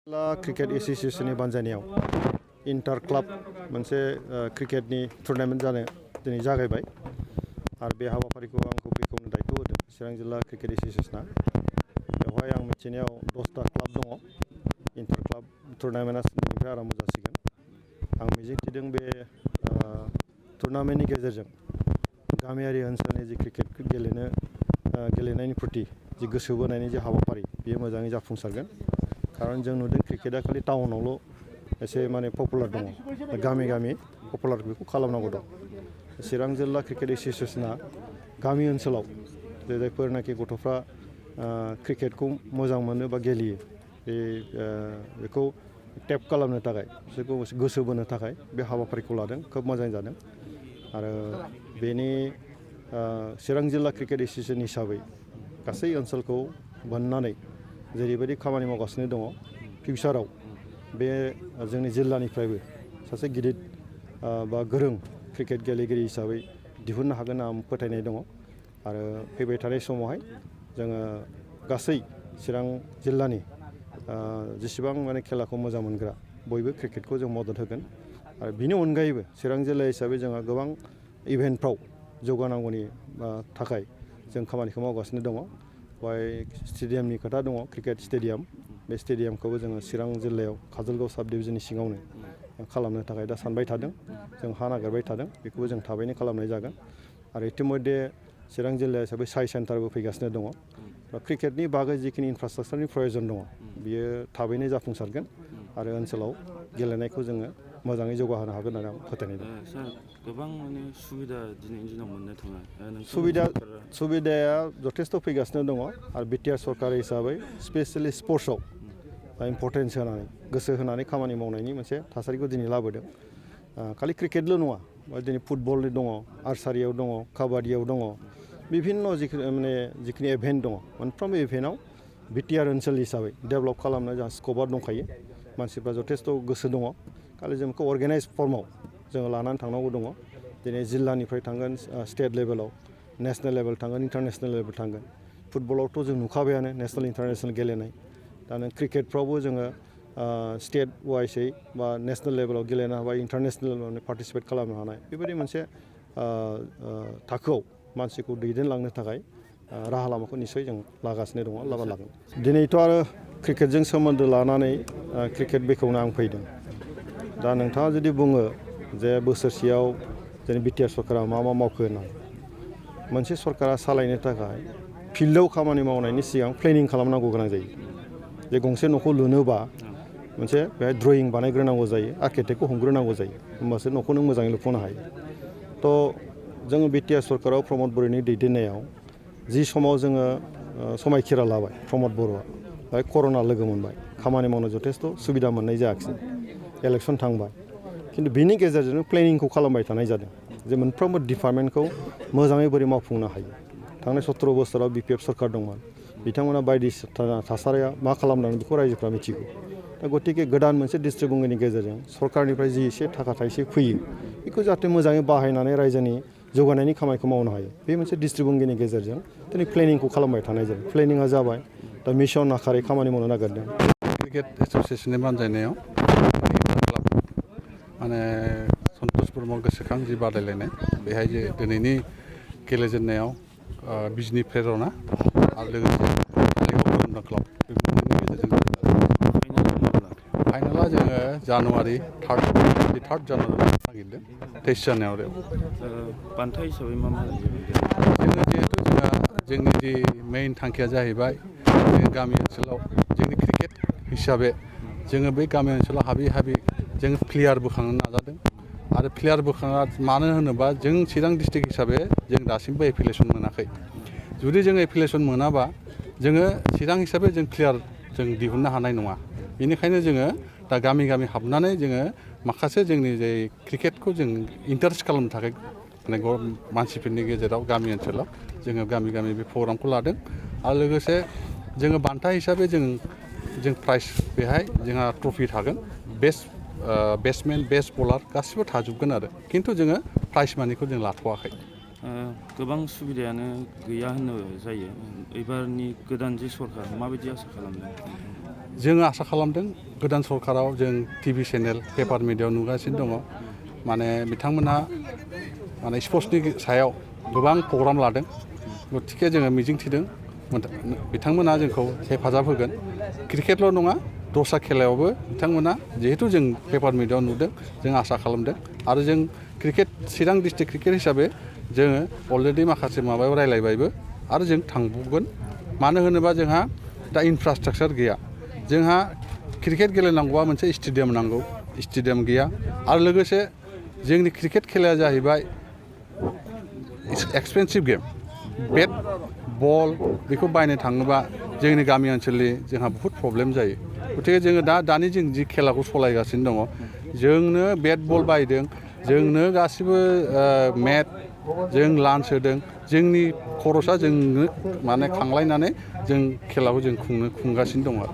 Cricket एसोसिएशननि बानजायनायाव inter club मोनसे क्रिकेटनि tournament जानो दिनै जागायबाय आरो बे हाबाफारिखौ आंखौ बेखेवनो दायथ' होदों चिरां जिल्ला क्रिकेट एसोसिएशना। बेवहाय आं मिथिनायाव 10टा क्लाब दङ। इंटर क्लाब टुर्नामेंटआ दिनैनिफ्राय आराम्भ जासिगोन। आं मिजिंथिदों बे टुर्नामेंटनि गेजेरजों गामियारि ओनसोलनि जि क्रिकेट गेलेनायनि प्रति जि गोसो बोनायनि जि हाबाफारि बेयो मोजाङै जाफुंसारगोन। खारन जों नुदों क्रिकेटआ खालि टाउनावल' एसे माने पपुलार दङ, गामि गामि पपुलार बेखौ खालामनांगौ दं। चिरां जिल्ला क्रिकेट एसोसिएशना गामि ओनसोलाव जायफोरनाखि गथ'फ्रा क्रिकेटखौ मोजां मोनो बा गेलेयो बेखौ टेप खालामनो थाखाय बिसोरखौ गोसो बोनो थाखाय बे हाबाफारिखौ लादों। खोब मोजां जादों आरो बेनि चिरां जिल्ला क्रिकेट एसोसिएशन हिसाबै गासै ओनसोलखौ बोननानै जेरैबायदि खामानि मावगासिनो दङ, फिउचाराव बे जोंनि जिल्लानिफ्रायबो सासे गिदिर बा गोरों क्रिकेट गेलेगिरि हिसाबै दिहुननो हागोन आं फोथायनाय दङ। आरो फैबाय थानाय समावहाय जोङो गासै चिरां जिल्लानि जेसेबां माने खेलाखौ मोजां मोनग्रा बयबो क्रिकेटखौ जों मदद होगोन। आरो बिनि अनगायैबो चिरां जिल्ला हिसाबै जोंहा गोबां इभेन्टफ्राव जौगानांगौनि थाखाय जों खामानिखौ मावगासिनो दङ। बेवहाय स्टेडियामनि खोथा दङ, क्रिकेट स्टेडियाम। बे स्टेडियामखौबो जोङो चिरां जिल्लायाव काजलगाव साब डिभिजननि सिङावनो खालामनो थाखाय दा सानबाय थादों। जों हा नागिरबाय थादों, बेखौबो जों थाबैनो खालामनाय जागोन। आरो इतिमध्य चिरां जिल्ला हिसाबै साइ सेन्टारबो फैगासिनो दङ। क्रिकेटनि बागै जिखिनि इनफ्रास्ट्राक्चारनि प्रयजन दङ बियो थाबैनो जाफुंसारगोन आरो ओनसोलाव गेलेनायखौ जोङो मोजाङै जौगाहोनो हागोन होननानै आं फोथायनाय दं। सार, गोबां माने सुबिदा दिनैनि दिनाव मोननो थाङा। सुबिदाया जथेस्थ' फैगासिनो दङ आरो बिटिआर सरकार हिसाबै स्पेसियेलि स्पर्ट्सआव इम्परटेन्स होनानै गोसो होनानै खामानि मावनायनि मोनसे थासारिखौ दिनै लाबोदों। खालि क्रिकेटल' नङा, दिनै फुटबलनि दङ, आर्सारियाव दङ, काबादियाव दङ, बिभिन्न जिखिनि इभेन्ट दङ मोनफ्रोमबो इभेन्टआव बिटिआर ओनसोल हिसाबै डेभेलप खालामनो जोंहा स्कपआ दंखायो। मानसिफ्रा जथेस्थ' गोसो दङ। खालि जों बेखौ अर्गेनाइज फर्माव जोङो लानानै थांनांगौ दङ। दिनै जिल्लानिफ्राय थांगोन स्टेट लेभेलाव, नेसनेल लेभेल थांगोन, इन्टारनेसनेल लेभेल थांगोन। फुटबलावथ' जों नुखाबायानो नेसनेल इन्टारनेसनेल गेलेनाय। दा नों क्रिकेटफ्रावबो जोङो स्टेट वाइसै बा नेसनेल लेभेलाव गेलेनो हाबाय, इन्टारनेसनेल लेभेलाव पार्टिसिपेट खालामनो हानाय बेबायदि मोनसे थाखोआव मानसिखौ दैदेनलांनो थाखाय राहा लामाखौ निस्सय जों लागासिनो दङ, लामा लागोन। दिनैथ' आरो क्रिकेटजों सोमोन्दो लानानै क्रिकेट बेखेवनो आं फैदों। दा नोंथाङा जुदि बुङो जे बोसोरसेयाव जोंनि बिटिआर सरकारा मा मावखो होननानै, मोनसे सरकारा सालायनो थाखाय फिल्डआव खामानि मावनायनि सिगां प्लेनिं खालामनांगौ गोनां जायो। जे गंसे न'खौ लुनोबा मोनसे बेहाय ड्रयिं बानायग्रोनांगौ जायो, आर्किटेक्टखौ हमग्रोनांगौ जायो, होमबासो न'खौ नों मोजाङै लुफुंनो हायो। थ' जोङो बिटिआर सरकाराव प्रमद बर'नि दैदेननायाव जि समाव जोङो समायखिरा लाबाय प्रमद बर'आ, बेहाय कर'ना लोगो मोनबाय, खामानि मावनो जथेस्थ' सुबिदा मोननाय जायाखिसै, इलेक्सन थांबाय। खिन्थु बिनि गेजेरजोंनो प्लेनिंखौ खालामबाय थानाय जादों जे मोनफ्रोमबो डिपार्टमेन्टखौ मोजाङै बोरै मावफुंनो हायो। थांनाय 17 बोसोराव बिपिएफ सरकार दंमोन, बिथांमोना बायदिसिना थासारिया मा खालामदों बेखौ रायजोफ्रा मिथिगौ। दा गतिके गोदान मोनसे डिस्ट्रिक्ट गेजेरजों सरकारनिफ्राय जि एसे थाखा थाइसे फैयो बेखौ जाहाथे मोजाङै बाहायनानै रायजोनि जौगानायनि खामानिखौ मावनो हायो, बे मोनसे डिस्ट्रिक्ट गेजेरजों दिनै प्लेनिंखौ खालामबाय थानाय जायो। प्लेनिंआ जाबाय, दा मिशन आखारै खामानि मावनो नागिरदों। क्रिकेट एसोसिएशननि बानजायनायाव माने सनथस ब्रह्म गोसोखां जि बादायलायनाय, बेहाय जे दिनैनि गेलेजेननायाव बिजनि प्रेरणा आरो लोगोसे क्लाब बेफोरनि गेजेरजों फाइनाला जोङो जानुवारि 3 जानुवारियाव नागिरदों, 23 जानुवारियाव। बान्था हिसाबै मा जोङो जिहेथु जोंनि जि मेइन थांखिया जाहैबाय जोंनि गामि ओनसोलाव जोंनि क्रिकेट हिसाबै जोङो बे गामि ओनसोलाव हाबि जोङो प्लेयार बोखांनो नाजादों। आरो प्लेयार बोखाङा मानो होनोबा जों चिरां डिस्ट्रिक्ट हिसाबै जों दासिमबो एफिलिएसन मोनाखै। जुदि जों एफिलिएसन मोनाबा जोङो चिरां हिसाबै जों प्लेयार जों दिहुननो हानाय नङा। बेनिखायनो जोङो दा गामि हाबनानै जोङो माखासे जोंनि जे क्रिकेटखौ जों इन्टारेस्ट खालामनो थाखाय माने मानसिफोरनि गेजेराव गामि ओनसोलाव जोङो गामि बे प्रग्रामखौ लादों। आरो लोगोसे जोङो बान्था हिसाबै जों प्राइज बेहाय जोंहा ट्रफि थागोन, बेस्ट बेट्समेन, बेस्ट बलार गासिबो थाजोबगोन आरो, खिन्थु जोङो प्राइज मानिखौ जों लाथ'वाखै। गोबां सुबिदायानो गैया होननो जायो। एबारनि गोदान जे सरकार माबायदि आसा खालामदों? जोङो आसा खालामदों गोदान सरकाराव जों टिभि चेनेल पेपार मिडियायाव नुगासिनो दङ माने बिथांमोनहा माने स्पर्ट्सनि सायाव गोबां प्रग्राम लादों गतिके जोङो मिजिंथिदों बिथांमोना जोंखौ हेफाजाब होगोन क्रिकेटल' नङा दस्रा खेलायावबो बिथांमोना जिहेतु जों पेपार मिडियायाव नुदों जों आसा खालामदों आरो जों क्रिकेट चिरां डिस्ट्रिक्ट क्रिकेट हिसाबै जोङो अलरेडि माखासे माबायाव रायलायबायबो आरो जों थांबावगोन मानो होनोबा जोंहा दा इनफ्रास्ट्राक्चार गैया जोंहा क्रिकेट गेलेनांगौबा मोनसे स्टेडियाम नांगौ स्टेडियाम गैया आरो लोगोसे जोंनि क्रिकेट खेलाया जाहैबाय एक्सपेन्सिभ गेम बेट बल बेखौ बायनो थाङोबा जोंनि गामि ओनसोलनि जोंहा बहुद प्रब्लेम जायो गतिके जोङो दानि जों जि खेलाखौ सालायगासिनो दङ जोंनो बेट बल बायदों जोंनो गासिबो मेट जों लान्च होदों जोंनि खरसा जोंनो माने खांलायनानै जों खेलाखौ जों खुंगासिनो दङ आरो